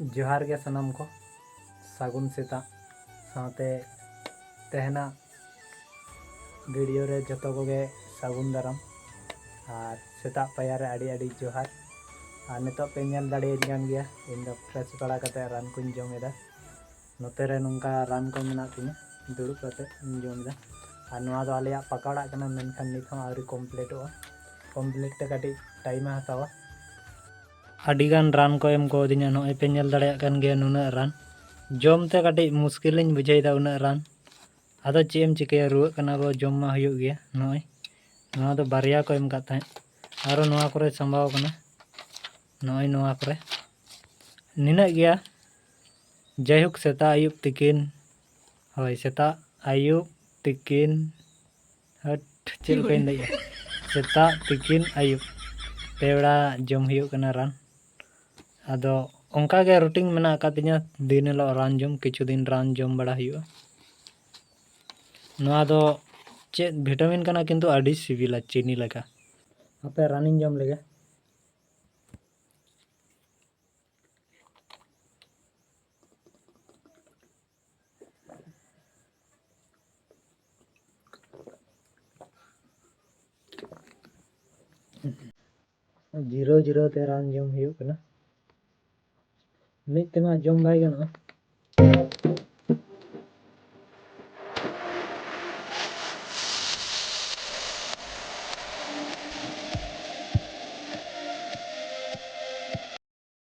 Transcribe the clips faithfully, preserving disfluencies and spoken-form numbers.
ᱡᱚᱦᱟᱨ ᱜᱮ ᱥᱟᱱᱟᱢ ᱠᱚ, ᱥᱟᱹᱜᱩᱱ ᱥᱮᱛᱟᱜ᱾ ᱥᱟᱶᱛᱮ ᱛᱮᱦᱮᱧᱟᱜ ᱵᱷᱤᱰᱤᱭᱳ ᱨᱮ ᱡᱚᱛᱚ ᱠᱚᱜᱮ ᱥᱟᱹᱜᱩᱱ ᱫᱟᱨᱟᱢ᱾ ᱟᱨ ᱥᱮᱛᱟᱜ ᱯᱟᱭᱟᱨ ᱨᱮ ᱟᱹᱰᱤ ᱟᱹᱰᱤ ᱡᱚᱦᱟᱨ᱾ ᱟᱨ ᱱᱤᱛᱚᱜ ᱯᱮ ᱧᱮᱞ ᱫᱟᱲᱮᱭᱟᱹᱧ ᱠᱟᱱ ᱜᱮᱭᱟ, ᱤᱧ ᱫᱚ ᱯᱷᱨᱮᱥ ᱵᱟᱲᱟ ᱠᱟᱛᱮ ᱨᱟᱱ ᱠᱚᱧ ᱡᱚᱢ ᱮᱫᱟ᱾ ᱱᱚᱛᱮ ᱨᱮ ᱱᱚᱝᱠᱟ ᱨᱟᱱ ᱠᱚ ᱢᱮᱱᱟᱜ ᱛᱤᱧᱟᱹ, ᱫᱩᱲᱩᱵ ᱠᱟᱛᱮ ᱤᱧ ᱡᱚᱢ ᱮᱫᱟ᱾ ᱟᱨ ᱱᱚᱣᱟ ᱫᱚ ᱟᱞᱮᱭᱟᱜ ᱯᱟᱠᱟ ᱚᱲᱟᱜ ᱠᱟᱱᱟ, ᱢᱮᱱᱠᱷᱟᱱ ᱱᱤᱛ ᱦᱚᱸ ᱟᱹᱣᱨᱤ ᱠᱚᱢᱯᱞᱤᱴᱚᱜᱼᱟ᱾ ᱠᱚᱢᱯᱞᱤᱴ ᱛᱮ ᱠᱟᱹᱴᱤᱡ ᱴᱟᱭᱤᱢᱮ ᱦᱟᱛᱟᱣᱟ᱾ ᱟᱹᱰᱤ ᱜᱟᱱ ᱨᱟᱱ ᱠᱚ ᱮᱢ ᱠᱟᱣᱫᱤᱧᱟ, ᱱᱚᱜᱼᱚᱭ ᱯᱮ ᱧᱮᱞ ᱫᱟᱲᱮᱭᱟᱜ ᱠᱟᱱ ᱜᱮᱭᱟ ᱱᱩᱱᱟᱹᱜ ᱨᱟᱱ᱾ ᱡᱚᱢ ᱛᱮ ᱠᱟᱹᱴᱤᱡ ᱢᱩᱥᱠᱤᱞᱤᱧ ᱵᱩᱡᱷᱟᱹᱣᱮᱫᱟ ᱩᱱᱟᱹᱜ ᱨᱟᱱ᱾ ᱟᱫᱚ ᱪᱮᱫ ᱮᱢ ᱪᱤᱠᱟᱹᱭᱟ, ᱨᱩᱣᱟᱹᱜ ᱠᱟᱱᱟ ᱵᱚ, ᱡᱚᱢ ᱢᱟ ᱦᱩᱭᱩᱜ ᱜᱮᱭᱟ᱾ ᱱᱚᱜᱼᱚᱭ ᱱᱚᱣᱟ ᱫᱚ ᱵᱟᱨᱭᱟ ᱠᱚ ᱮᱢ ᱠᱟᱫ ᱛᱟᱦᱮᱸᱫ, ᱟᱨᱚ ᱱᱚᱣᱟ ᱠᱚᱨᱮ ᱥᱟᱢᱵᱟᱣ ᱠᱟᱱᱟ, ᱱᱚᱜᱼᱚᱭ ᱱᱚᱣᱟ ᱠᱚᱨᱮ ᱱᱤᱱᱟᱹᱜ ᱜᱮᱭᱟ᱾ ᱡᱟᱭᱦᱳᱠ, ᱥᱮᱛᱟᱜ ᱟᱹᱭᱩᱵ ᱛᱤᱠᱤᱱ, ᱦᱳᱭ, ᱥᱮᱛᱟᱜ ᱟᱹᱭᱩᱵ ᱛᱤᱠᱤᱱ, ᱦᱟᱹᱴ, ᱪᱮᱫ ᱞᱮᱠᱟᱧ ᱞᱟᱹᱭᱮᱜᱼᱟ? ᱥᱮᱛᱟᱜ ᱛᱤᱠᱤᱱ ᱟᱹᱭᱩᱵ ᱯᱮ ᱵᱮᱲᱟ ᱡᱚᱢ ᱦᱩᱭᱩᱜ ᱠᱟᱱᱟ ᱨᱟᱱ᱾ ᱟᱫᱚ ᱚᱱᱠᱟ ᱜᱮ ᱨᱩᱴᱤᱱ ᱢᱮᱱᱟᱜ ᱟᱠᱟᱫ ᱛᱤᱧᱟᱹ, ᱫᱤᱱ ᱦᱤᱞᱳᱜ ᱨᱟᱱ ᱡᱚᱢ, ᱠᱤᱪᱷᱩ ᱫᱤᱱ ᱨᱟᱱ ᱡᱚᱢ ᱵᱟᱲᱟ ᱦᱩᱭᱩᱜᱼᱟ᱾ ᱱᱚᱣᱟ ᱫᱚ ᱪᱮᱫ ᱵᱷᱤᱴᱟᱢᱤᱱ ᱠᱟᱱᱟ, ᱠᱤᱱᱛᱩ ᱟᱹᱰᱤ ᱥᱤᱵᱤᱞᱟ, ᱪᱤᱱᱤ ᱞᱮᱠᱟ᱾ ᱦᱟᱯᱮ ᱨᱟᱱᱤᱧ ᱡᱚᱢ ᱞᱮᱜᱮ᱾ ᱡᱤᱨᱟᱹᱣ ᱡᱤᱨᱟᱹᱣ ᱛᱮ ᱨᱟᱱ ᱡᱚᱢ ᱦᱩᱭᱩᱜ ᱠᱟᱱᱟ᱾ ᱢᱤᱫ ᱛᱮᱢᱟ ᱡᱚᱢ ᱵᱟᱭ ᱜᱟᱱᱚᱜᱼᱟ᱾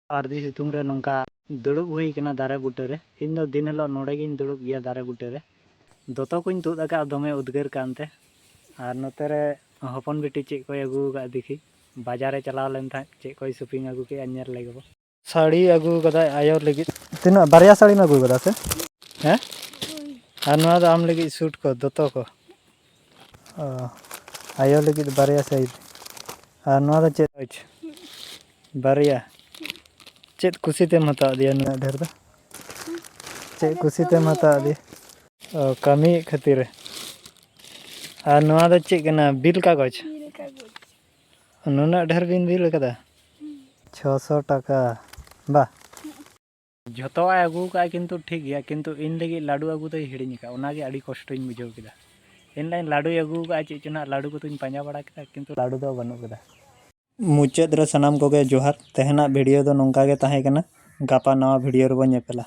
ᱥᱟᱹᱨᱫᱤ ᱥᱤᱛᱩᱝ ᱨᱮ ᱱᱚᱝᱠᱟ ᱫᱩᱲᱩᱵ ᱦᱩᱭ ᱠᱟᱱᱟ ᱫᱟᱨᱮ ᱵᱩᱴᱟᱹ ᱨᱮ᱾ ᱤᱧ ᱫᱚ ᱫᱤᱱ ᱦᱤᱞᱳᱜ ᱱᱚᱰᱮ ᱜᱤᱧ ᱫᱩᱲᱩᱵ ᱜᱮᱭᱟ ᱫᱟᱨᱮ ᱵᱩᱴᱟᱹ ᱨᱮ᱾ ᱫᱚᱛᱚ ᱠᱚᱧ ᱛᱩᱫ ᱟᱠᱟᱫᱼᱟ, ᱫᱚᱢᱮ ᱩᱫᱽᱜᱟᱹᱨ ᱠᱟᱱᱛᱮ᱾ ᱟᱨ ᱱᱚᱛᱮ ᱨᱮ ᱦᱚᱯᱚᱱ ᱵᱤᱴᱤ ᱪᱮᱫ ᱠᱚᱭ ᱟᱹᱜᱩ ᱟᱠᱟᱫᱼᱟ ᱫᱮᱠᱷᱤ᱾ ᱵᱟᱡᱟᱨ ᱮ ᱪᱟᱞᱟᱣ ᱞᱮᱱ ᱛᱟᱦᱮᱸᱫ, ᱪᱮᱫ ᱠᱚᱭ ᱥᱚᱯᱤᱝ ᱟᱹᱜᱩ ᱠᱮᱫᱼᱟ ᱧᱮᱞ ᱞᱮᱜᱮ ᱵᱚ᱾ ᱥᱟᱹᱲᱤ ᱟᱹᱜᱩ ᱠᱟᱫᱟᱭ ᱟᱭᱳ ᱞᱟᱹᱜᱤᱫ᱾ ᱛᱤᱱᱟᱹᱜ, ᱵᱟᱨᱭᱟ ᱥᱟᱹᱲᱤᱢ ᱟᱹᱜᱩ ᱠᱟᱫᱟ ᱥᱮ? ᱦᱮᱸ? ᱟᱨ ᱱᱚᱣᱟ ᱫᱚ ᱟᱢ ᱞᱟᱹᱜᱤᱫ ᱥᱩᱴ ᱠᱚ, ᱫᱚᱛᱚ ᱠᱚ᱾ ᱚ, ᱟᱭᱳ ᱞᱟᱹᱜᱤᱫ ᱵᱟᱨᱭᱟ ᱥᱟᱭᱤᱡ᱾ ᱟᱨ ᱱᱚᱣᱟ ᱫᱚ ᱪᱮᱫ? ᱵᱟᱨᱭᱟ᱾ ᱪᱮᱫ ᱠᱩᱥᱤ ᱛᱮᱢ ᱦᱟᱛᱟᱣ ᱤᱫᱤᱭᱟ ᱱᱩᱱᱟᱹᱜ ᱰᱷᱮᱨ ᱫᱚ? ᱪᱮᱫ ᱠᱩᱥᱤ ᱛᱮᱢ ᱦᱟᱛᱟᱣ ᱤᱫᱤᱭᱟ? ᱚ, ᱠᱟᱹᱢᱤᱭᱮᱫ ᱠᱷᱟᱹᱛᱤᱨ᱾ ᱟᱨ ᱱᱚᱣᱟ ᱫᱚ ᱪᱮᱫ ᱠᱟᱱᱟ? ᱵᱤᱞ ᱠᱟᱜᱚᱡᱽ? ᱵᱤᱞ ᱠᱟᱜᱚᱡᱽ᱾ ᱱᱩᱱᱟᱹᱜ ᱰᱷᱮᱨ ᱵᱤᱱ ᱵᱤᱞ ᱠᱟᱫᱟ? ᱦᱩᱸ᱾ ᱪᱷᱚᱥᱚ ᱴᱟᱠᱟ᱾ ᱵᱟ᱾ ᱡᱷᱚᱛᱚᱣᱟᱜ ᱮ ᱟᱹᱜᱩ ᱟᱠᱟᱫᱼᱟ, ᱠᱤᱱᱛᱩ ᱴᱷᱤᱠ ᱜᱮᱭᱟ, ᱠᱤᱱᱛᱩ ᱤᱧ ᱞᱟᱹᱜᱤᱫ ᱞᱟᱹᱰᱩ ᱟᱹᱜᱩ ᱫᱚᱭ ᱦᱤᱲᱤᱧ ᱟᱠᱟᱫᱼᱟ᱾ ᱚᱱᱟᱜᱮ ᱟᱹᱰᱤ ᱠᱚᱥᱴᱚᱧ ᱵᱩᱡᱷᱟᱹᱣ ᱠᱮᱫᱟ᱾ ᱤᱧ ᱞᱟᱹᱭᱟᱹᱧ ᱞᱟᱹᱰᱩᱭ ᱟᱹᱜᱩ ᱟᱠᱟᱫᱼᱟ, ᱪᱮᱫ ᱪᱚ ᱱᱟᱦᱟᱜ ᱞᱟᱹᱰᱩ ᱠᱚᱫᱚᱧ ᱯᱟᱸᱡᱟ ᱵᱟᱲᱟ ᱠᱮᱫᱟ, ᱠᱤᱱᱛᱩ ᱞᱟᱹᱰᱩ ᱫᱚ ᱵᱟᱹᱱᱩᱜ ᱠᱟᱫᱟ᱾ ᱢᱩᱪᱟᱹᱫ ᱨᱮ ᱥᱟᱱᱟᱢ ᱠᱚᱜᱮ ᱡᱚᱦᱟᱨ᱾ ᱛᱮᱦᱮᱧᱟᱜ video ᱫᱚ ᱱᱚᱝᱠᱟ ᱜᱮ ᱛᱟᱦᱮᱸ ᱠᱟᱱᱟ᱾ ᱜᱟᱯᱟ ᱱᱟᱣᱟ video ᱨᱮᱵᱚᱱ ᱧᱮᱯᱮᱞᱟ᱾